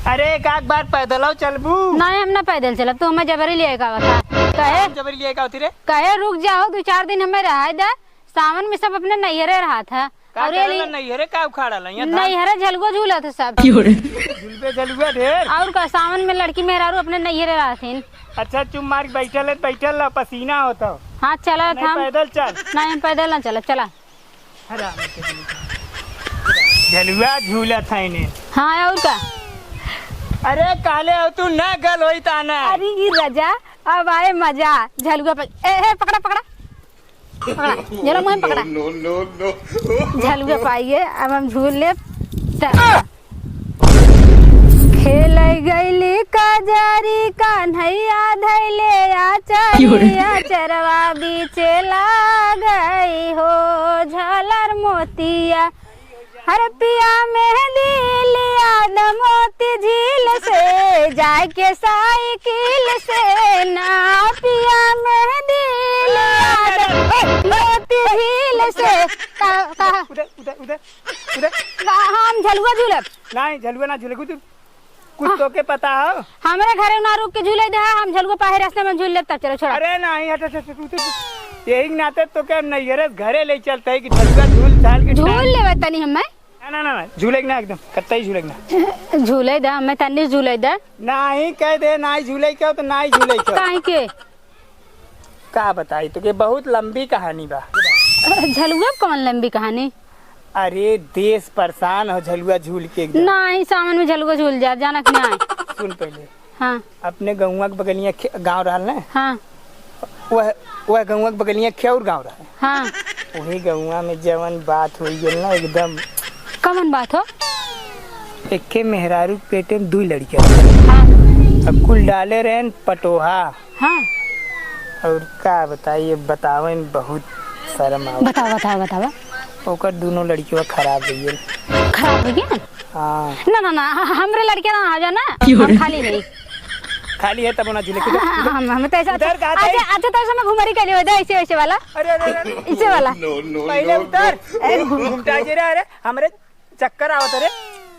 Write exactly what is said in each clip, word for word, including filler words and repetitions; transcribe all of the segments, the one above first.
अरे, एक आध बार पैदल आओ चलबू। नहीं, हम ना पैदल चलब, तू हमें जबरी लिए का बता। कहे, हम जबरी लिए का होती रे? कहे, "रुक जाओ, दो चार दिन हमें रहा दे।" सावन में सब अपने नैहरे रहा था। का और ये करेला ली-, नैहरे का उखाड़ा ला, यहाँ धान नैहरे झलुआ झूला था सब। क्यों रे? झुलबे झलुआ ढेर। और का, सावन में लड़की मेहरारू अपने नैहरे रहथिन। अच्छा, चुप मार के बैठल है, बैठल रह, पसीना होता हो। हाँ, चला नहीं, था हम। पैदल चल। नहीं, हम पैदल ना चला, चला। हराम के झलुआ झूलत है इन्हें। हाँ, और का? अरे, काले हो तू, ना गल होई ताना। अरे, ई राजा, अब आए मजा। झलुआ पे, ए, ए, पकड़ा, पकड़ा। पकड़ा, झलुआ मुँह में पकड़ा। No, no, no, no। झलुआ पाइए, अब हम झूल लेब। त-, खेलै गइली कजरी कन्हैया धैले आचरिया, चरवा बीचे लागई हो झालर मोतिया। हर पिया मेहंदी लिया द मोती झील से, जाके साइकिल से ना पिया मेहंदी लिया द मोती झील से। का, का? उधर, उधर, उधर, उधर। का हम झलुआ झूलब? नहीं, झलुआ ना झूले, कुछ कुछ हाँ। तोके पता हो? हमरे घरे ना रुक के झूले दे, हम झलुआ पाहे रास्ते में झूल लेब, तब चलो, छोड़ा। अरे नहीं, हट, हट, हट, हट, हट। यही के नाते तोके हम नैहरे से घरे ले चलते हैं कि झलुआ झूल झाल के झूल टाइम लेवे तनी हमें। ना, ना, ना, ना, झूले के ना एकदम, कतई झूले के ना। झूले दे, हमें तनी झूले दे। नहीं, कह दे, नहीं झूले के हो तो नहीं झूले के हो। काहे के? का बताई तोके, बहुत लंबी कहानी बा। झलुआ कौन लंबी कहानी? अरे, देश परेशान हो झलुआ झूल के एकदम। नहीं, सावन में झलुआ झूल जा, जाना कि नहीं? सुन पहले। हाँ। अपने गौवा के बगलिया खे-, गाँव रहल ना? हाँ। वह, वह गौवा के बगलिया खेउर गाँव रहे। हाँ। वही गौवा में जवन बात होई गेल ना एकदम। कवन बात हो? एके मेहरारू के पेटे में दुई लड़किया रहे। हाँ। अब कुल डाले रहन पटोहा। हाँ। और का बताई, अब बतावे में बहुत शर्म आवे। बतावा, बतावा, बतावा। ओकर दोनों लड़कियों खराब हो गए। खराब हो गए? हाँ। ना, ना, ना, ह-, हमरे लड़के ना आ जा ना, क्यों हम रे? खाली है। खाली है तब ना झूले, किधर, हाँ, किधर? हम, हम तो ऐसा उधर कहा अच्छा, था। अच्छा, तो ऐसा मैं घुमरी के लिए होता है, ऐसे, ऐसे वाला। अरे, अरे, अरे। ऐसे वाला। No, no, पहले no, उतर। No। अरे, घूम-, घूमता जे रहा, अरे, हमरे चक्कर आवत रे,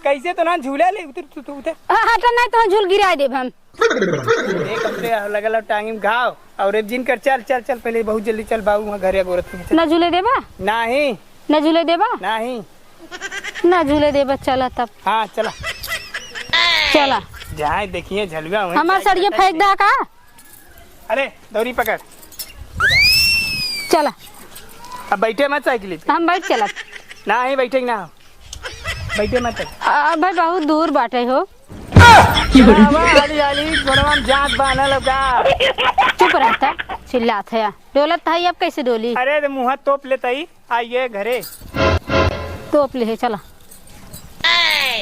कैसे तो ना झूला ले, उतर, तू, तू उतर। हाँ, हाँ, तो नहीं तो झूल गिरा देब हम। देख, हमरे लगल टांगी में घाव, और अब जिन कर, चल, चल, चल, पहले बहुत जल्दी चल, बाबू वहाँ घरे अगोरत हैं, चल। ना झूले देबा? नहीं। ना झूले देबा? नहीं। ना झूले देबा, चला तब। हाँ, चला। चला। जहाँ देखिए झलुआ वहीं हमार जाइए, सड़िया बैठ फेंक जाइए। दा का? अरे, दौरी पकड़। चला। अब बैठे मत साइकिल पे। हम बैठ चलब। ना, यहीं बैठे ना। बैठे मत। आ, भाई, बहुत दूर बाटे हो। आवा, हाली, हाली, गोड़वा में जात बान्हल का। चुप रहता, चिल्लात है। डोलत है, अब कैसे डोली? अरे, तो मुँह तोप लेता ही। आइए घरे। तोप ले, चला।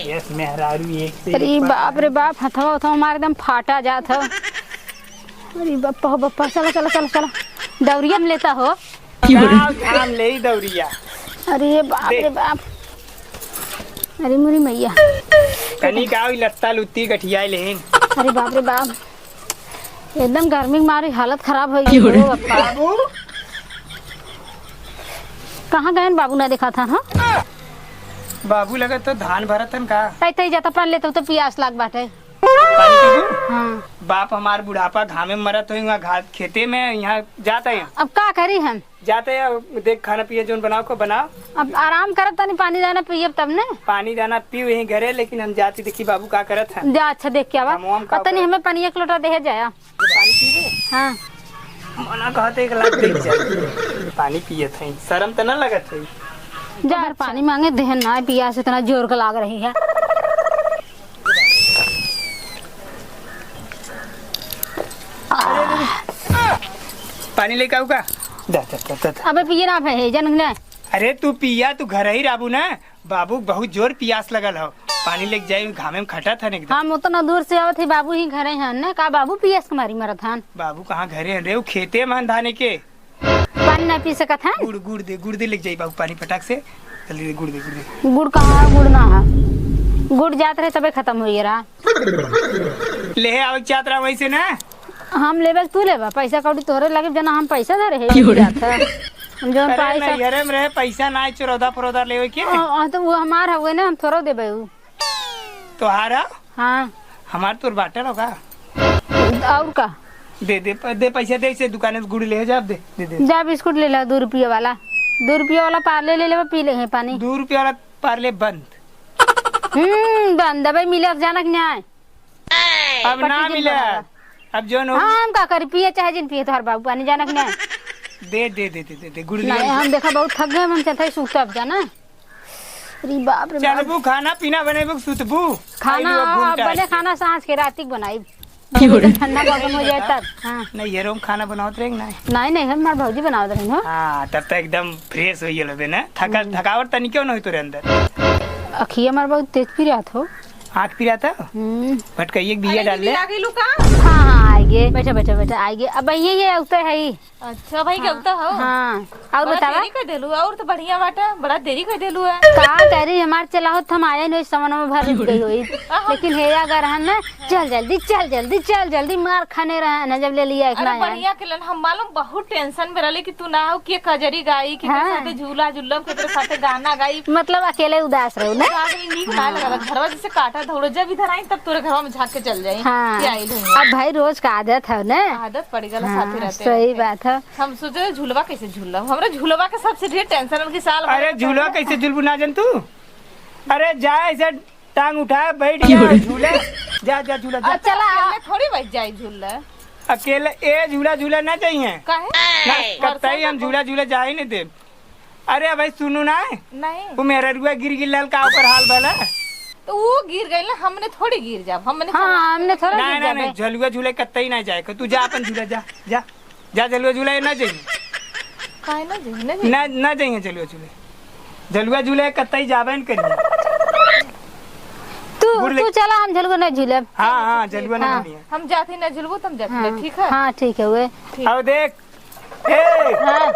यस, मेहरारू एक से अरे एक बाप रे बाप, हथवा उथवा मार एकदम फाटा जात हो। अरे बप्पा हो बप्पा, चला, चला, चला, चला। दौरिया में लेता हो। गाँव धाम ले ही दौरिया। अरे बाप दे। रे बाप। अरे मोरी मैया। कनी का ई लत्ता लुत्ती गठियाई लेन। अरे बाप रे बाप। एकदम गर्मी के मारे हालत खराब हो गई हो बप्पा। बाबू। कहाँ गए बाबू, ना देखा था, हाँ? बाबू लगत तो धान भरत हन का? तई, तई जाता पानी लेते हो तो पियास लाग बाटे। पानी पीबू? हाँ। बाप हमार बुढ़ापा घामे में मरत होई, वहाँ घात खेते में, यहाँ जात है। अब का करी हम? जात है, देख खाना पिए जोन बनाओ को बनाओ। अब आराम करब तनी, पानी दाना पियब तब ने। पानी दाना पीऊ यहीं घरे, लेकिन हम जाती देखी बाबू का करत है। जा, अच्छा देख के आवा। हम, हम का और तनी करब? हमें पानी एक लोटा दे जाया। पानी पीबे? हाँ। मना कहते एक लाख दे जाए। पानी पियत है, शर्म तो ना लगत है? जा, पानी मांगे देहन ना, पियास इतना जोर के लाग रही है। पानी लेके आऊ का? दा, दा, दा, दा, दा। अबे पिए ना भे, जन ने। अरे तू पिया, तू घर ही रहबू ना। बाबू बहुत जोर पियास लगल हो, पानी लेके जाई, घामे में खटत हन एकदम। हम उतना दूर से आवत ही, बाबू ही घरे हन ने। का बाबू पियास के मारी मरत हन? बाबू कहाँ घरे हन रे, वो खेते में हन धाने के। पानी ना पी सकत हन? गुड़, गुड़ दे, गुड़ दे, लेके जाई बाबू पानी फटाक से, जल्दी दे, गुड़ दे, गुड़ दे। गुड़ कहाँ है? गुड़ ना है, गुड़ जात रहे तबे खत्म हो रहा। ले आवे के चाहत रहा वैसे ना। हम लेबे, तू लेबा? पैसा कौड़ी तोहरे लगे, जना हम पैसा धरे है, क्यों रे? जात है। हम जौन अरे पैसा नैहरे में रहे, पैसा ना चुरौदा फुरौदा लेवे के। आ, आ, तो वो हमार हवे ना, हम थोड़ा देबे उ। तोहार है? हाँ। हमार तोर बाटल हो का? और का? दे, दे, प-, दे पैसा, दे, इसे दुकाने से गुड़ ले जा, दे, दे, दे। जा बिस्कुट ले ला, दो रुपया वाला। दो रुपया वाला पार्ले ले लेबा, पी ले है पानी। दो रुपया वाला पार्ले बंद। हम्म, बंद। अबे मिले, अब जाना कि नहीं? अब ना पट्टी जिन मिले। बनावा। अब जोन हो हाँ, हम का करी, पिए चाहे जिन पिए, तोहर बाबू पानी, जाना कि नहीं? दे, दे, दे, गुड़ ले नहीं, ले। हम देखा बहुत थक गए, हम चलते ही सूतब, जाना। अरे बाप रे बाप। चलबू, खाना पीना बनेबू, सुतबू? खाना, आइलू अब घूम हाँ, टहल बने के। खाना सांझ के, रात के बनाई। की हो रे? ठंडा मौसम हो जाए तब। हाँ। नहीं, ये रूम खाना बनावत रहे कि नहीं? नहीं, नहीं, हमार भौजी बनावत रही हो। हाँ, तब तो एकदम fresh हो गया बे ना। थका-, हम्म। थकावट तनी क्यों नहीं तोरे अंदर? अखिया हमार बहुत तेज पी रहा था। आँख पी रहा था? हम्म। भटकइये के बिया अरे डाल दीदी, ले। आ गई लू का? हाँ, हाँ, आइगे। बैठा, बैठा, बैठा, आइगे। अब ये, ये उतर है ही। अच्छा भाई, हाँ, केवता हो? हाँ, और बड़ा बतावा? देरी कर देलू, और तो बढ़िया बाटा, बड़ा देरी कर देलू है। का करी, हमार चला होत, हम आया नहीं, सामान में भर रुक गई होई। आहा। लेकिन हे अगर हम ना, चल जल्दी, चल जल्दी, चल जल्दी, मार खाने रहे ना, जब ले लिया एक अरे ना यार। बढ़िया के लन, हम मालूम बहुत tension में रहले कि तू ना हो, के कजरी गाई, कि हाँ। साथे झूला झूलब, के साथे गाना गाई। मतलब अकेले उदास रहो ना? उदास नहीं, नीक ना हाँ। लगला। घरवा जैसे काटा धोड़ो, जब इधर आई तब तोरे घरवा में झाँक के चल जाई। हाँ। कि आइल हूँ। अब भाई रोज का आदत है ना? आदत पड़ गला हाँ, साथे रहते सही रहते। बात है। हम सोचे झुलवा कैसे झुलवा, हमरा झुलवा के सबसे ढेर tension है कि साल भर अरे में झुलवा पहले कैसे झुलबू ना जन तू? अरे जा ऐसे टांग उठा बैठ की जा हो रे? झूले। जा, जा झूला जा। अच्छा, चला। अकेले थोड़ी बैठ जाई झूले। अकेले ए झूला झूला ना चाहिए। काहे? ना, कतई हम झूला झूला जा ही नहीं देब। अरे भाई सुनू ना। नहीं। वो मेहररुआ गिर गिर लल का ओकर हाल भला। तो वो गिर गई ना, हमने थोड़ी गिर जाब, हमने हाँ, चला हमने थोड़ा नहीं, गिर नहीं, जाबे। नहीं, झलुआ झूले कतई ना जाए, तू जा अपन झूला जा, जा, जा झलुआ झूले ना जाइए। काहे ना जाइए, ना जाइए? ना, ना जाइए झलुआ झूले, झलुआ झूले कतई जाबे न करिए। तू, गुड़ ले- तू चला, हम झलुआ नहीं झूलब। हाँ, हाँ, झलुआ नहीं हाँ। झूलिए। हम जाते ना झुलबू, तुम जाते, हाँ, ठीक है? हाँ, ठीक है, वे। ठीक। अब देख, ए, हाँ।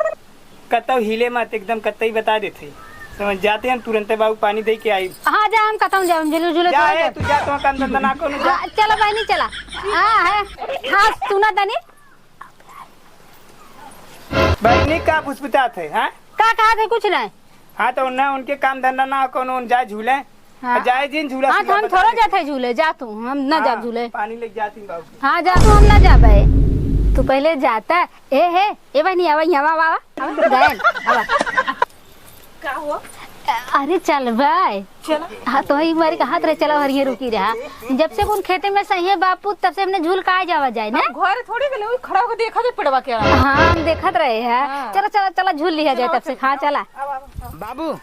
कतौ हिले मत, एकदम कतई बता देते। समझ जाते हैं, तुरंते बाबू पानी दे के आई। हाँ, जा, हम कतौ जाब, हम झुलू, झुलू, जा, तू ए, जा। तू जा, तू काम धंधा ना करो, जा। हाँ, चला बहनी, चला। हाँ, है। हाँ, सुना तनी। बहनी का फुसफुसात है, हाँ? का कहत है? कुछ नहीं। हाँ, तो ना उनके काम धंधा ना कौनो, उन जाए झूले। हाँ। जाए जिन झूला हाँ, तो हम थोड़ा जाते झूले, जा तू, हम ना हाँ, जाब झूले। पानी लेके जाती बाबू। हाँ, जा तू, हम ना जाबे। तू पहले जाता। ए हे, ए बहनी, आवा, यहाँ आवा, आवा, आवा, गए, आवा। का हुआ? अरे चल भाई। चला। हाँ, तो ही मारी कहात रहे, चला, हरिये रुकी रहा। जब से उन खेते में सही है बापू, तब से हमने झूल का जावा जाए ना। हम घर थोड़ी गले, वही खड़ा होके देखा जे पेड़वा के। हाँ, हम देखत रहे हैं। हाँ। चला, चला, चला, झूल लिया जाए चला, तब से। चला, हाँ, चला। आवा, आवा, आवा। बाबू,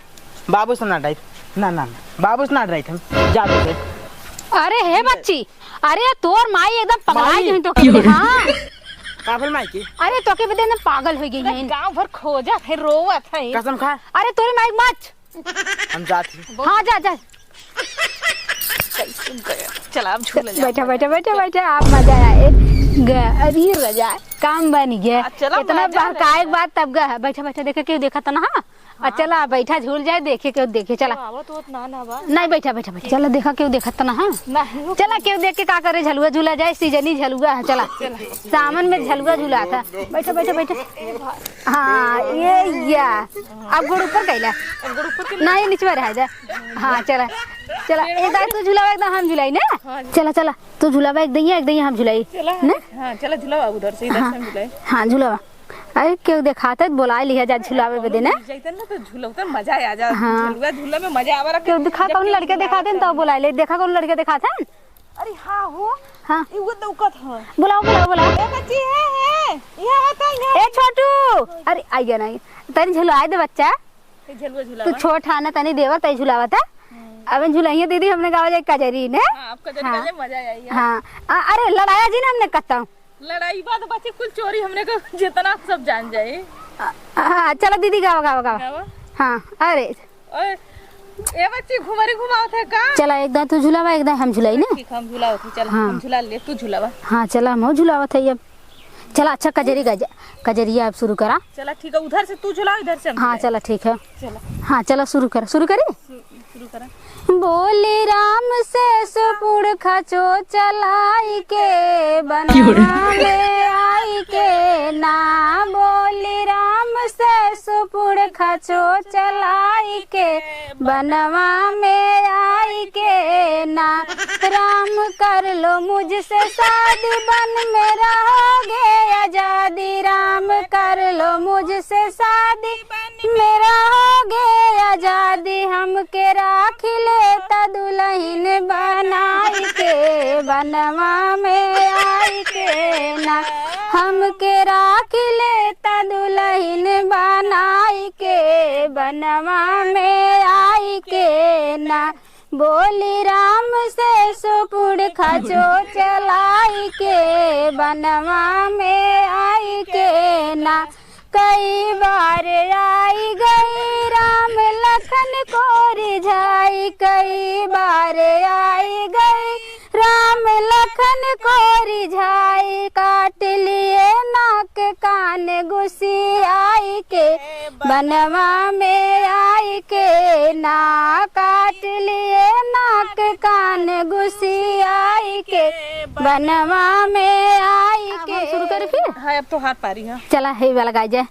बाबू से ना डराई, ना, ना, ना, बाबू से ना डराई हम, जा दे। अरे हे बच्ची, अरे तोर माई एकदम पगलाई माई। गई तो के, हाँ। का भल माई की? अरे तो के बदे एकदम पागल हो गई पूरा है। गांव भर खोजत है, रोवत है। कसम खा। अरे तोरे माई मच। हम जात ही। हाँ, जा, जा। कैसे गया? चला, अब झूला जा। बैठा, बैठा, बैठा, बैठा, आप मजा आए। ग-, अरे रजा, काम बन गया। आ, चला, इतना मजा बहकाए लेला। के बाद तब गया। बैठा, बैठा, देखे केहू देखत ना, हाँ? आ, हाँ। चला, बैठा, झूल जाए, देखे केहू देखे, चला। तो आवत होत ना, ना बा। नहीं, बैठा, बैठा, बैठा, चला, देखा केहू देखत ना, हाँ? नहीं, रुक। चला, केहू देख के का करे, झलुआ झूला जाए, सीजनी झलुआ है, चला। चला। सावन में झलुआ झूला था। बैठा, बैठा, बैठा। हाँ, ये या। अब गोड़ ऊपर कैला। अब गोड़ ऊपर के नहीं, नीचे रह जा। हाँ, चला। चला, एक दाई तू झुलावा, एक दाई हम झुलाई ना। हाँ। चला, चला, तू झुलावा एक दइया, एक दइया हम झुलाई। चला। ना? हाँ, चला झुलावा उधर से, इधर हाँ। से हम झुलाई। हाँ, झुलावा। अरे, केहू देखाते त बोलाए लिहा जा झुलावे बदे ना। जैतन ना तो झुलौतन मजा आ जा। हाँ। झुलुआ झूले में मजा आवा रखे। केहू देखा, कौन लड़के देखाते हैं, तब बोलाए ले। देखा, कौन लड़के देखाते हैं? अरे हाँ हो। हाँ। ई वो दौकत ह। बुलाओ, बुलाओ, बुलाओ। ए बच्ची, हे, हे। इहाँ बता, इहाँ। ए छोटू, अरे आइए ना, तनी झुलाए दे बच्चा। ए झलुआ तू झुलावा। छोट हा ना, तनी देवर तई झुलावा था। हम्म। अबे झुलाइए दीदी, हमने गावा जाए कजरी ने। हाँ, अब कजरी हाँ। का ले मजा आई है। हाँ। आ, अरे लड़ाया जी ना हमने कत्ता। लड़ाई बात बच्ची कुल चोरी हमने का जितना सब जान जाए। आ, हाँ, चलो दीदी गावा, गावा, गावा। गावा? हाँ, अरे ओए, ए बच्ची, घुमरी घुमावत है का? चला, एक दाई तू झुलावा, एक दाई हम झुलाई ना। ठीक, हम झुलावत है, चला, हाँ। हम झुला ले, तू झुलावा। हाँ, चला, हम झुलावत है अब। चला, अच्छा, कजरी गज-, कजरिया अब शुरू करा। चला, ठीक है, उधर से तू झुलाओ, इधर से हम हाँ, झुलाए। चला, ठीक है। चला। हाँ, चला, शुरू करा, शुरू करी? शु-, शुरू करा। बोले राम से सुपुड़ खचो चलाई के बनवा में आई के ना, बोले राम से सुपुड़ खचो चलाई के, बनवा में आई के ना। राम कर लो मुझसे शादी, बन में रहोगे आजादी। राम कर लो मुझसे शादी, बन में रहोगे आजादी। हमके राख लेता दुलहिन बनाई के, बनवा में आई के ना। हमके राख लेता दुलहिन बनाई के, बनवा में आई के ना। बोली राम से सुपुड़ खचो चलाई के, बनवा में आई के ना। कई बार आई गई राम लखन को रिझाई, कई बार आई गई राम लखन को रिझाई। काट लिए नाक कान गुसियाई के, बनवा में आई के ना। काट लिए नाक कान गुसियाई के, बनवा में आई अब हम के। शुरू करी फिर? हाँ, अब तो हाथ पारी है। चला, हे वाला गाई जाए।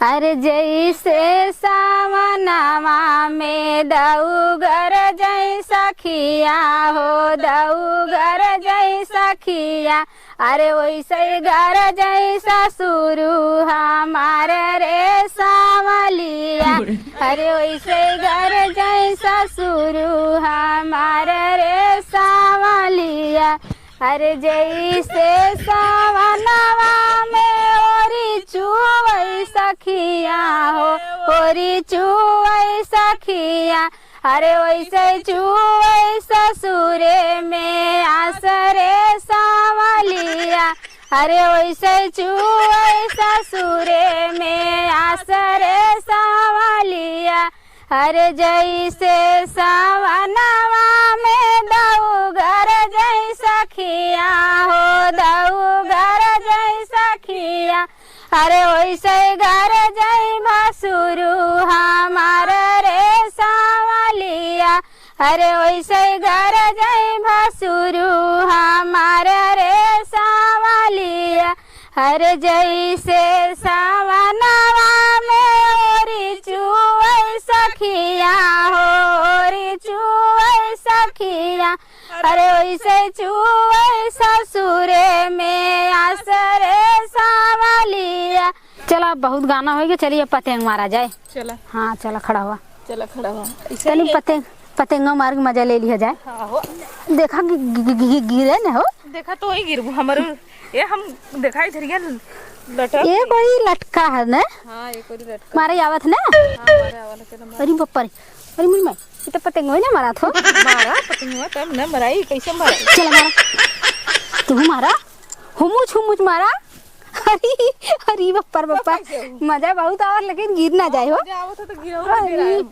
अरे जैसे सावनवा में दऊ गरजै सखिया हो, दऊ गरजै सखिया। अरे वैसे गरजै ससुरु हमार रे सावलिया। अरे वैसे गरजै ससुरु हमार रे सावलिया। अरे जैसे सावनवा में ओरी चुवै सखिया हो, ओरी चुवै सखिया। अरे वैसे चुवै ससुरे में आस रे सावलिया। अरे वैसे चुवै ससुरे में आस रे सावलिया। अरे जैसे सावनवा में दऊ गरजै सखिया हो, दऊ गरजै सखिया। अरे वैसे गरजै भसुरु हमार रे सावलिया। अरे वैसे गरजै भसुरु हमार रे सावलिया। अरे जैसे सावनवा में ओरी चुवै सखिया हो, ओरी चुवै सखिया। अरे वैसे चुवै ससुरे में आस रे सावलिया। चला, बहुत गाना होइ गए, चलिए पतंग मारा जाए। चला। हाँ, चला खड़ा हुआ। चला खड़ा हुआ। ऐसे तनी ही है। पतंग, पतंगा मार के मजा ले लिया जाए। हाँ हो। देखा गि-, गि-, गि-, गि-, गिरे न हो। देखा तो वही गिरबू हमर। ये हम देखा इधरिया लटक। ये कोई लटका है ना? हाँ, ये कोई लटका। मारे आवत ना? हाँ, मारे आवत, चला मार। अरे बप्पा रे, अरे मुझ में, ये तो पतंग ना मारा थो। मारा पतंग, तब ना मराई, कैसे मारा? चला मारा। तू मारा, हुमुच हुमुच मारा। अरे, अरे बप्पा रे बप्पा, कैसे हो? मजा बहुत आवत लेकिन गिर ना जाए हो। मजा आवत हो तो गिरौला अरे, गिराए।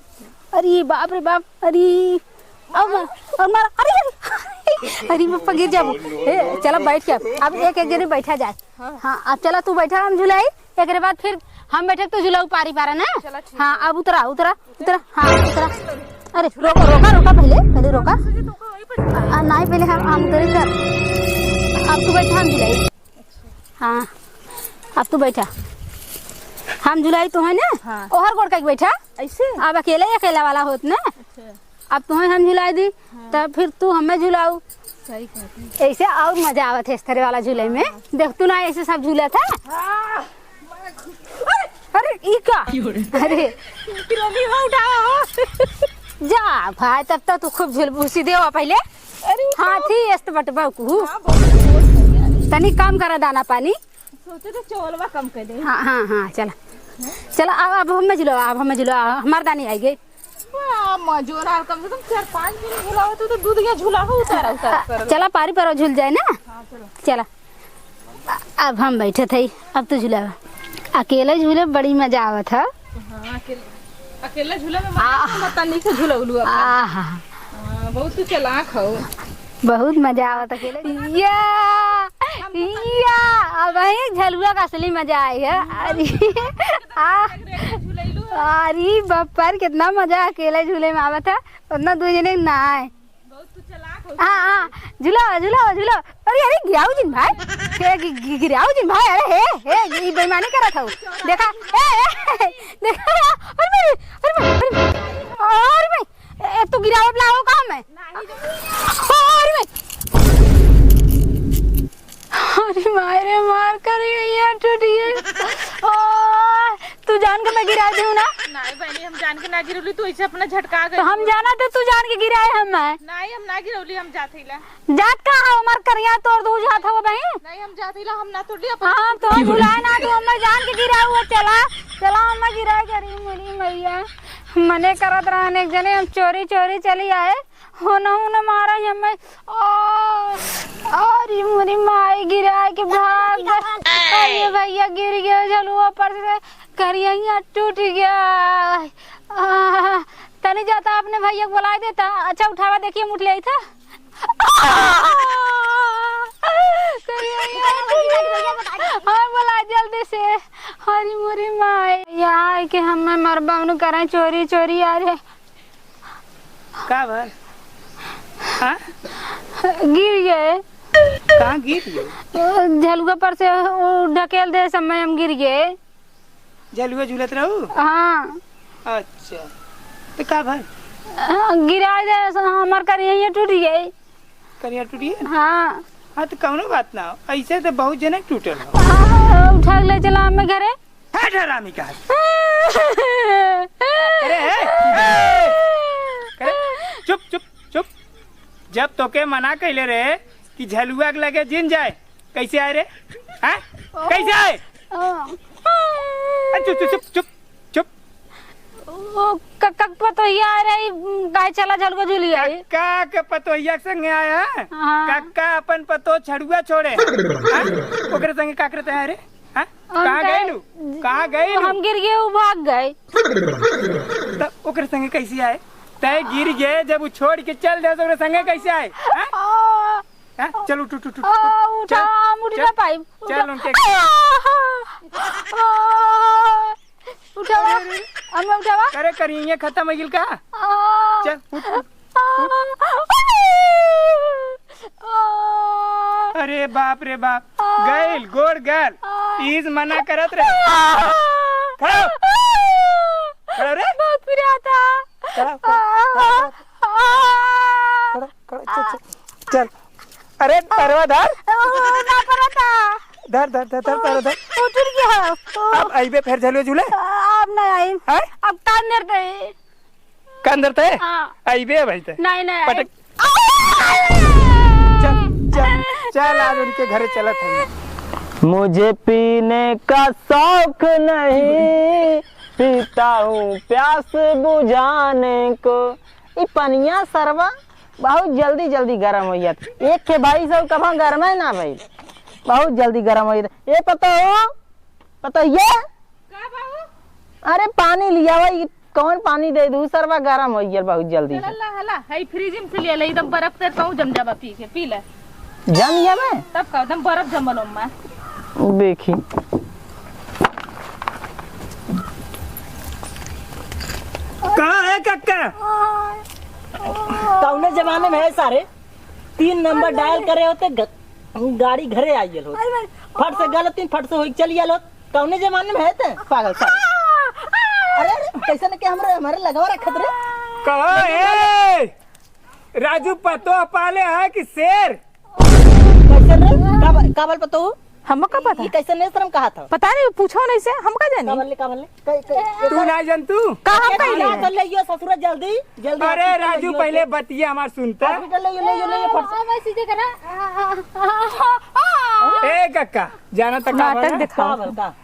अरे बाप रे बाप, अरे, अब, अब मार, अरे, अरे, अरे बप्पा गिर जाबो। ए, चला बैठ के अब, अब एक एक जने बैठा जाए। हाँ। हाँ, अब चला तू बैठा, हम झुलाई, एकरे बाद फिर हम बैठे, तू झुलाऊ पारी पारा ना। चला ठीक हाँ, है। अब उतरा, उतरा, उतरा, हाँ, उतरा। अरे रोका, रोका, रोका, पहले, पहले रोका। आ, नहीं, पहले हम, हम उतरे कर। अब तू बैठा, हम झुलाई। हाँ, अब तू बैठा, हम झुलाई तो है ना। हाँ। ओहर गोड़ का बैठा। ऐसे? अब अकेले, अकेला वाला होत ना। अच्छा। अब तुम्हें हम झुलाई दी, हाँ। तब फिर तू हमें झुलाऊ। सही कहती। ऐसे और मजा आवत है इस तरह वाला झूले में। हाँ। देख तू ना, ऐसे सब झूलत है। हाँ। अरे ई का? अरे। पिरोली हो उठावा हो। जा भाई, तब तो तू खूब झुलबू। सीधे हो पहले। अरे हाँ, थी एस्त बटबा कु। हाँ, बहुत, बहुत बढ़िया। तनी कम करा दाना पानी। सोचे तो चौलवा कम कर दे। हाँ, हाँ, हाँ, चला। चला, अब, अब हमें झुलावा, अब हमें झुलावा, हमार दानी आई गई। बा, मजोरा, कम से कम चार पाँच दिन झुलावा, तू तो दूध के झुलावा, उतारा, उतारा कर। चला, पारी पर झूल जाए ना। हाँ, चलो। चला। अब हम बैठे थे, अब तू झुलावा। अकेले झूले बड़ी मजा आवत है। हाँ, अकेले, अकेले झूले में मजा आ। आता है, तनी से झुलौलू अपन। आहा। हाँ, बहुत तू चालाक हो। बहुत मजा आवत अकेले। या, या, अब वही झलुआ का असली मजा आई है। अरे, आ, अरे बप्पर, कितना मजा अकेले झूले में आवत है, उतना दो जने ना आए। बहुत तू चालाक हो। हाँ, हाँ, झुलाओ, झुलाओ, झुलाओ। अरे, अरे, गिराऊ जिन भाई, के गि-, गि-, गिराऊ जिन भाई, अरे, हे, हे, ई बेईमानी करत हऊ। देखा, ए, ए, देखा, अरे भाई, अरे भाई, अरे भाई, अरे भाई, ए, तू गिरावत लाओ का मैं? अरे भाई, अरे माय रे, मार कर ये टूट गई। ओ, तू जान के मैं गिरा दूँ ना? नहीं बहनी, हम जान के ना गिरौली, तू ऐसे अपना झटका गई। तो हम जाना तो तू जान के गिराए हम मैं। नहीं, हम ना गिरौली, हम जात ही ला। जात का है हमार करिया तोड़ दू जात हो बहन। नहीं, हम जात ही ला, हम ना तोड़ ली अपन। हाँ, तो भुलाए ना तू, हम जान के गिरा हुआ। चला, चला, हम गिरा करी मेरी मैया। मने करत रहन एक जने हम चोरी चोरी चली आए। हो ना, हो ना, मारा ये मैं। ओ, अरे मोरी माई गिरा के भाग गए। अरे भैया गिर गए झलुआ पर से, करिया टूट गया। आ, तनी जाता अपने भैया को बुला देता। अच्छा उठावा, देखिए मुठ ले आई था। हाँ, बोला जल्दी से। अरे मोरी माई, यहाँ आके हम मरबा उन्हें करें चोरी चोरी। अरे का भर? हाँ? गिर गए। कहाँ गिर गए? झलुआ पर से वो ढकेल दे समय हम गिर गए। झलुआ झूलत रहू? हाँ। अच्छा, तो का भर? हाँ, गिरा दे, हमार करिया टूट गई। करिया टूट गई? हाँ। हाँ, तो कौनो बात ना हो, ऐसे तो बहुत जने टूटल हो। हाँ, उठा के ले चला हमें घरे। हट हरामी का। अरे, ए, ए, अरे, चुप, चुप, चुप। जब तोके मना कैले रहे कि झलुआ के लगे जिन जाए, कैसे आए रे? हैं? कैसे आए? ए, चुप, चुप, चुप, चुप, चुप। ओ, क-, क-, पतोहिया आ रही, गाय चला झलुआ झूली आई। कक्का के पतोहिया के संगे आया है? हाँ। कक्का अपन पतो छड़ुआ छोड़े हैं। हैं? ओकरे संगे का करते हैं रे? हैं? हम कहाँ गए गइलू? कहाँ गइलू? हम गिर गए, वो भाग गए। त ओकरे संगे कैसे आए? तय गिर गए, जब वो छोड़ के चल दे, तो ओकरे संगे कैसे आए? हैं? आ, हैं? चल, उठ, उठ, उठ, उठ, आ, उठ। उठा, चल, हम उठ चल, ना पाइब। चल, उठा। उनके आ, आ, उठावा, अरे, अरे, हमें उठावा। अरे, करिए, खत्म हो गइल का? आ, चल, उठ, उठ। अरे बाप रे बाप, गइल, गोड़ गल। ईज मना करत रहे। खड़ा हो। खड़ा हो रे। बहुत पिराता। खड़ा हो, खड़ा हो, खड़ा हो, खड़ा हो। खड़ा, खड़ा, चल, चल, चल। अरे, परवा धर। ना परवा था। धर, धर, धर, धर, परवा धर। उतर गया। अब अइबे फेर झलुआ झूले? अब ना आई। हैं? अब कान दर्द है। कान दर्द है? हाँ। अइबे भाई ते। नहीं, नहीं, पटक। चल, चल, चल, आज उनके घरे चलत है। मुझे पीने का शौक नहीं, पीता हूँ प्यास बुझाने को। ई पनिया सरवा बहुत जल्दी, जल्दी गरम हो जात। एक के बाईस सौ कभा गरम है ना भाई, बहुत जल्दी गरम हो जात। ए पतो, पतो ये? का बाबू? अरे पानी लिया भाई, कौन पानी दे दू सरवा, गरम हो गया बहुत जल्दी चल से। ला, हला, है फ्रिज में से ले ले, एकदम बर्फ से कहूँ जम जाबा पी के, पी ले। जम गया मैं? तब का एकदम बर्फ जमल ओमा। देखी। कहाँ है कक्का? कौने जमाने में है सारे? तीन नंबर डायल करे होते, ग-, गाड़ी घरे आई गेल होत। अरे भाई। फट से गलती, फट से होई चली आल होत। कौने जमाने में है ते? पागल सारे। अरे, अरे, कैसे न के हमरे, हमारे लगवा रखत रे? कहो, ए, राजू पतोह पाले है कि शेर? कैसे रे? का ब-, का बोल पतोह? हमका का पता? ये कैसे नेसरम कहा था? पता नहीं, पूछो नहीं से, हम का जानी? का बोल ले, का बोल ले? कै-, कै-, तू ना जान तू? का हम का कइले? कर ले ये ससुरा जल्दी, जल्दी अरे हॉस्पिटल राजू, ले पहले बतिया हमार सुनता। हॉस्पिटल ले, ले, ले, ले, फट से। हाँ, बस इसे करा। ए कक्का, जाना तक का नाटक बोला? दिखाओ। का बोल, का?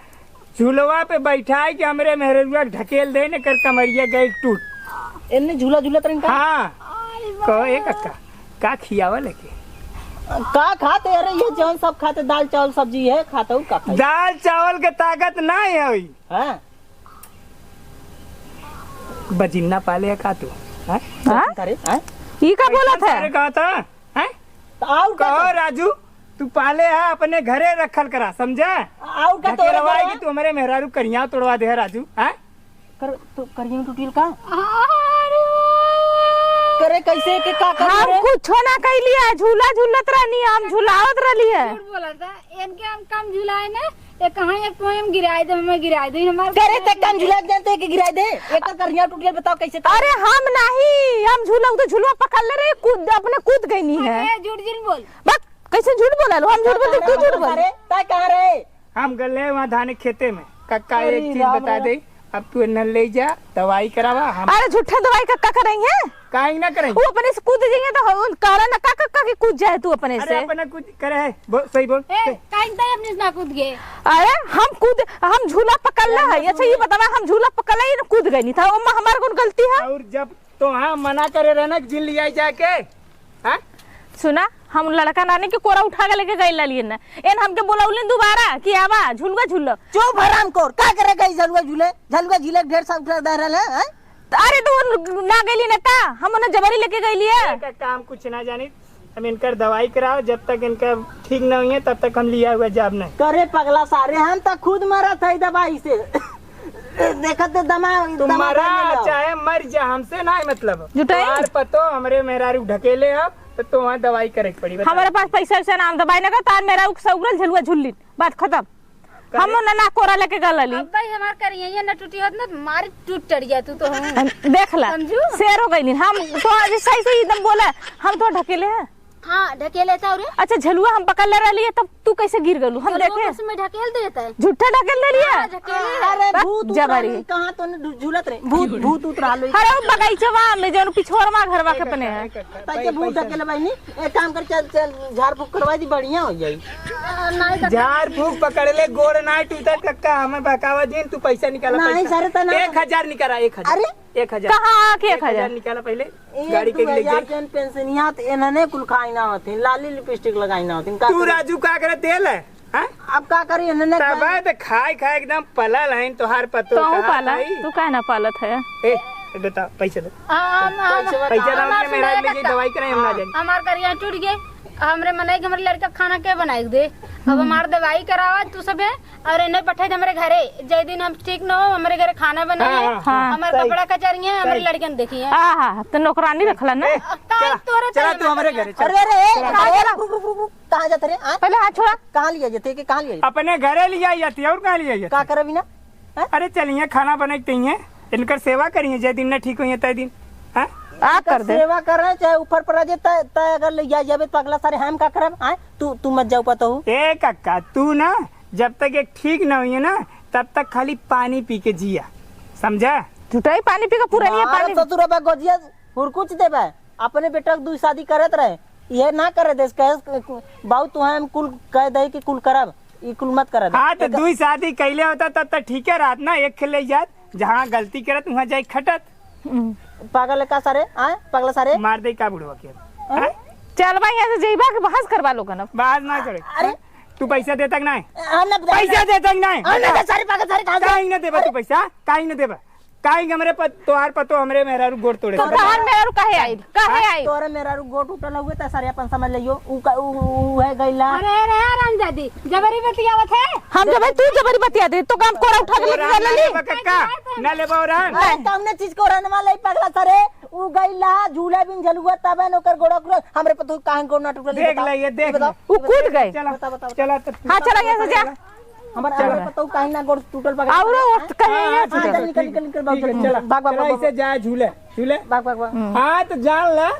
झूलवा पे बैठाए के हमरे मेहररुआ के ढकेल दे ने कर कमरिया गई टूट। एन्ने झूला झूलत रही का? हाँ। कहो ए कक्का, का खियावल है के? का खाते? अरे ये जौन सब खाते, दाल चावल सब्जी है, खाते हो का खाई? दाल चावल के ताकत ना है अभी। हाँ। बजिन्ना पाले है का तू? हाँ? हाँ? करे, हाँ? ई का बोलत है? अरे कहा था? हैं? तो और का कहो तो? राजू, तू पाले है, अपने घरे रखल करा, समझा? और का तो ढकेलवाई रे? कि तू हमरे मेहरारू करिया तोड़वा दे है राजू, हैं? कर, तो करिया में टूटिल का? अरे, कैसे के का कर हम रे? कुछो ना कैली है, झूला झूलत रहनी है, हम झुलावत रहली है। झूठ बोला था, इनके हम कम झुलाए ना, ये कहाँ एक तो हम गिराए दे, हमें गिराए दे, हमारे करे ते कम झुला जानते हैं कि गिराए दे? एक करिया टूट गया, बताओ कैसे कर? अरे हम नहीं, हम झूला, उ तो झुलवा पकड़ ले रहे, कूद, अपने कूद गई नहीं है। अरे, झूठ जिन बोल। बक, कैसे झूठ बोला लो? हम झूठ बोलते, तू झूठ बोल। अरे, तय कहाँ रहे? हम गले वहाँ धाने खेते में। कक्का, अरे एक चीज राम बता रे। दे, अब तू इन्हन ले जा, दवाई करावा। हम अरे झूठे दवाई का, का करेंगे? काहे ना करेंगे? वो अपने से कूद जाइए तो हम कारण ना का, का, का के कूद जाए तू अपने अरे से? अपना कुछ करे है, बोल, सही बोल। ए, काहे ना अपने से ना कूद गए? अरे हम कूद, हम झूला पकड़ ला है। अच्छा ये बतावा, हम झूला पकड़ ला, ये ना कूद गए नहीं था, ओमा हमार कौन गलती है? और जब तो हाँ मना करे रहे ना कि जिन लिया जाके, हाँ? सुना, हम लड़का नानी के कोरा उठा के लेके गई लालिए ना। एन हमके बोलौलिन दोबारा कि आवा, झुलुआ झूलो। चुप हरामखोर, का करे गई झलुआ झूले? झलुआ झूले के ढेर सा उठा दे रहले, हैं? त अरे, तो वो ना गईली ना का? हम उन्हें जबरी लेके गईली है। इनका काम कुछ ना जानी, हम इनकर दवाई कराओ, जब तक इनका ठीक ना हुई है, तब तक हम लिया हुआ जाब नहीं। करे पगला सारे, हम तो खुद मरत है दवाई से। देखत दे दमा, तू दमा मरा देने लो। चाहे मर जा, हमसे ना है मतलब। जुटाई? तोहार पतो हमरे मेहरारू ढकेले हो, तो तोहार दवाई करे के पड़ी, बता। हमारे पास पैसा वैसा नाम दवाई ना का, तार मेहरारू के सौगरल झलुआ झुल्ली, बात खत्म। करे। हम ना, ना कोरा लेके गलली। अब भाई हमार करिया ये ना टूटी होत ना, मार टूट चढ़ जाए तू तो हम। हम देख ला, समझू? शेर हो गई हम तो आज सही से एकदम बोला, हम तो ढकेले हैं। हाँ, ढकेले था रे। अच्छा, झलुआ हम पकड़ ले रहली है, तब तू कैसे गिर गलू? हम झलुआ देखे। बस में ढकेल देता है। झूठा ढकेल देली है? हाँ, ढकेले है। अरे, बस भूत उत जबरी। रहलो, कहाँ तो न झूलत रहे? भूत, भूत उत रहलो। अरे, वो बगीचवा में, जौन पिछोरमा घरवा के अपने है। ताकि भूत ढकेले भाई नहीं, एक काम कर, चल, चल, झाड़ फूक करवा दी, बढ़िया हो जाई। आ, नहीं तो झाड़ फूक पकड़ ले, गोड़ ना टूटत, कक्का, हमें बहकावा दिन, तू पैसा निकाला, नहीं, पैसा। सर, तो ना। एक हजार निकाला, एक हजार। अरे? एक हजार। कहाँ आके एक हजार? एक हजार निकाला पहले। एक गाड़ी के दो ले हजार जाई। जन पेंशनिया त इन्हने कुल खाई ना होती, लाली लिपस्टिक लगाई ना होती, का तू करी? राजू का करे तेल है? हाँ? अब का करी इन्हने तब खाई? है त खाए खाए एकदम पलल है तोहार पतो तू कहाँ पाला, पाई? तू काहे ना पालत है? ए, ए, बता, पैसा दे। आ, हम, हम, पैसा दे, हमार मेरा सुनाए ले जाई, का? दवाई कराए, हम ना जाई। हमार करिया टूट गए, हमरे मनाई के हमरे लड़का खाना के बनाई दे। अब हमार दवाई करावा तू सबे, और इन्हें पठाई दे हमरे घरे। जय दिन हम ठीक न हो, हमरे घरे खाना बनाई है, हाँ, हाँ। हमर सही। कपड़ा कचरिया है, हमरे सही। लड़कन देखी है। हाँ, हाँ, तो नौकरानी रखला ना। ए, काहे चला, तोरे चला तोरे तू हमरे मनाई घरे, है? चल। अरे, अरे, ए, चला। कहाँ जात रे? कहाँ जात रे? हाँ? पहले हाथ छोड़ा। कहाँ लिया जाते, के कहाँ लिया जाते? अपने घरे लिया जाती और कहाँ लिया जाती? का करबी ना? हैं? अरे चलिए, खाना बने के तइए, इनकर सेवा करिए, जय दिन ना ठीक होइए, तय दिन। हैं? आ इनकर कर दे। सेवा करे, चाहे ऊपर पर आ जाए, तय, तय अगर ले जा जाबे तो अगला सारे हम का करब? हैं? तू, तू मत जाओ पतोहू। ए कक्का, तू ना जब तक एक ठीक ना होइए ना, तब तक खाली पानी पी के जिया, समझा? झुटाई पानी पी के पूरा नहीं है मार पानी। ससुर बा गोजिया हुरकुच देबे। अपने बेटा के दुई शादी करत रहे, ये ना करे देस, कहे, "बाऊ, तुहें हम कुल कह दे कि कुल करब, ई कुल मत करे दे।" हाँ, तो एक दुई शादी कैले होता तब तो ठीके रहत ना, एक खेले जात, जहाँ गलती करत, वहाँ जाई खटत। हम्म। पागल है का सारे? आय, पगला सारे? मार दे का बुढ़वा के? हाँ? हाँ? चल भाई, यहाँ से जइबा के बहस करवा लोगन अब। बहस ना करे। अरे? तू पैसा देता कि नहीं? हम ना पैसा देता कि नहीं? हम ना दे, सारे पागल, सारे कहाँ से? काहे ना देबा तू पैसा? काहे ना देबा? काहे कि हमरे प-, तोहार पतो हमरे मेहरारू गोड़ तोड़े तो खातिर। तोहार मेहरारू काहे आई? काहे हाँ? आई? तोरे मेहरारू गोड़ टूटल हुए त सारे अपन समझ लियो। उ का, उ, उ, उ है गइला। अरे, अरे, राम दादी, जबरी बतियावत है। हम जबरी, तू जबरी बतिया दे, तो काम कोरा उठा के तोरा लेके ना ले। लेबा कक्का, ना लेबा और हम। अरे, कौने चीज को रहने वाला है पगला सारे? उ गइला, झूला बिन झलुआ तबे न ओकर गोड़ा टूटल। हमरे पतो काहे गोड़ ना टूटल, देख बताओ। ले, ये देख बताओ। ले। उ कूद गए। चला, बताओ, बताओ, बताओ। चला तो। हाँ, चला यहाँ से जा। हमार, चला। हमार पतोह काहे ना गोड़ टूटल बा? और वो कहे हाँ, ये हाँ, टूटल। चल, निकल, निकल, निकल, भाग, ठीक है, भाग, चला। भाग, भाग, चला, भाग, ऐसे भाग। जा, झूले, झूले। भाग, भाग, भाग। हम्म। हाँ, तो जान ला,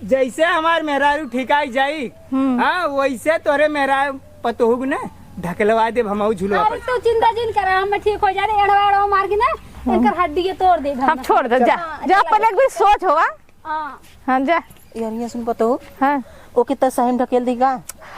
जैसे हमार मेहरारू ठिकाई जाई, हम्म। हाँ, वैसे तोरे मेहरारू पतोहू ने ढकलवा देब हमहू झूलवा अरे, पर। तू चिंता जिन करा, हम ठीक हो जाए, एड़वा, एड़वा मार के ना, हम्म। इनकर हड्डी के तोड़ देब हम। हम छोड़ दे, जा, हाँ, जा, चला। अपन एक भी सोच होवा। हाँ। हाँ, जा। यार, ये सुन पतोहू। हाँ। ओके त सही में ढकेल दी का?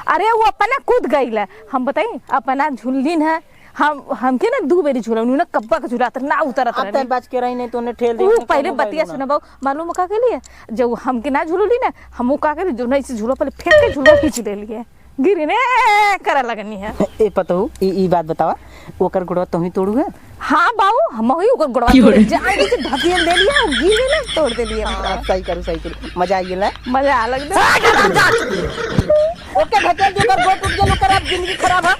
अरे, वो अपना कूद गइल है। हम बताई, अपना झुल्लिन है। हम, हमके ना दू बेरी झुलौनी ना, कब्बा के झुलात ना उतरत अब रहे। तय बच के रही, नहीं तो उन्हें ठेल दी, ऊ उन्हें पहले कौनो बतिया गइल ना। सुना बाबू, मालूम का के लिए? जब हमके ना झुलौली ना, हम वो का के लिए, जो ना इसे झूला पहले फेंक के झूला खींच दे लिए। गिरी ने करे लगनी है। ए पतोहू, ई, ई बात बतावा, ओकर गोड़वा तोही तोड़ू है? हाँ बाऊ, हम ही ओकर गोड़वा क्यों तोड़े रे? जान के ढकेल दे लिया, गिरी ने तोड़ दे लिया। हाँ, सही करू, सही करू, मजा आ गेला। मजा आ लग ओके, ढकेल दे, ओकर गोड़ टूट गेल, ओकर अब जिंदगी खराब है।